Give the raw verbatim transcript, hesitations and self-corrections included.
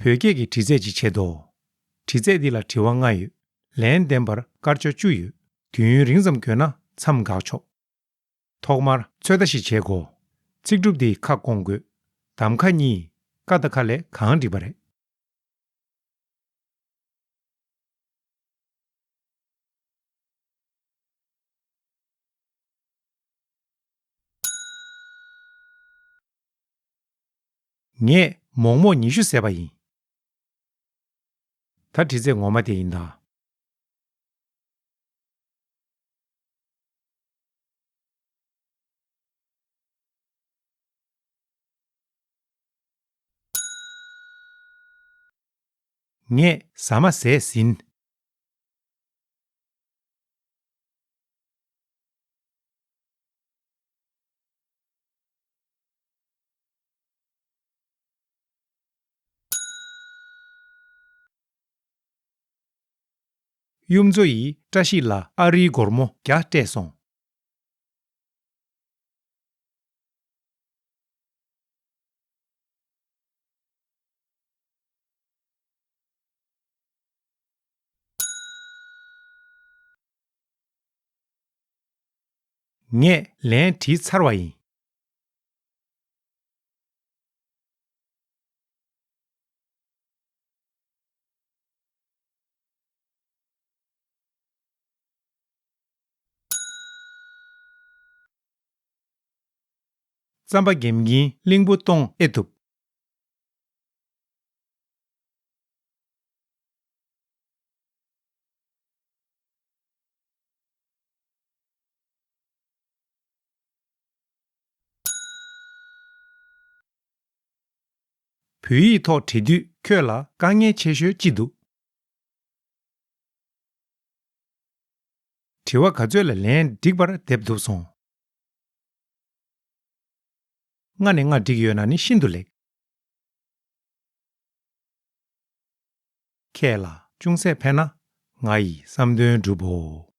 བོད་སྐད་ཀྱི་འདྲི་རྩད་ཅིག་བྱེད་དོ། འདྲི་རྩད་འདི་ལ་དྲི་བ་ལྔ་ཡོད། ལན་འདེབས་པར་སྐར་ཆ་བཅུ་ཡོད། དུས་ཡུན་རིང་ཙམ་དགོས་ན་མཚམས་འགག་ཆོག། ཐོག་མར་ཚོད་ལྟ་ཞིག་བྱེད་དགོས། ཚིག་གྲུབ་འདི་ཁ་སྐོང་དགོས། གདམ་ཁ་གཉིས། ཀ་དང་ཁ་ལས་གང་འགྲིག་པ་རེད། ངས་མོག་མོག་ཉི་ཤུ་བཟས་པ་ཡིན། ད་འདྲི་རྩད་ངོ་མ་དེ་ཡིན་ད། ངས་ཟ་མ་བཟས་ཟིན། གཡུ་མཚོ་ཡིས་བཀྲ་ཤིས་ལ་ཨ་རིའི་སྒོར་མོ་བརྒྱ་སྤྲད་སོང་། ངས་ལན་བྲིས་ཚར་བ་ཡིན། རྩམ་པ་འགེམ་གིན་གླིང་བུ་གཏོང་ཨེ་ཐུབ། བོད་ཡིག་ཐོག་བྲིས་དུས་ཁྱོད་ལ་དཀའ་ངལ་ཆེ་ཤོས་ཅི་འདུག། དྲི་བ་ག་ཚོད་ལ་ལན་འགྲིག་པར་འདེབས་ཐུབ་སོང་། ལྔ་ནས་ལྔ་འགྲིག་ཡོད་ན་ནི་ཤིན་ཏུ་ལེགས། ཁྱེད་ལ་ཅུང་ཟད་ཕན་ན་ང་ཡི་བསམ་དོན་འགྲུབ་བོ།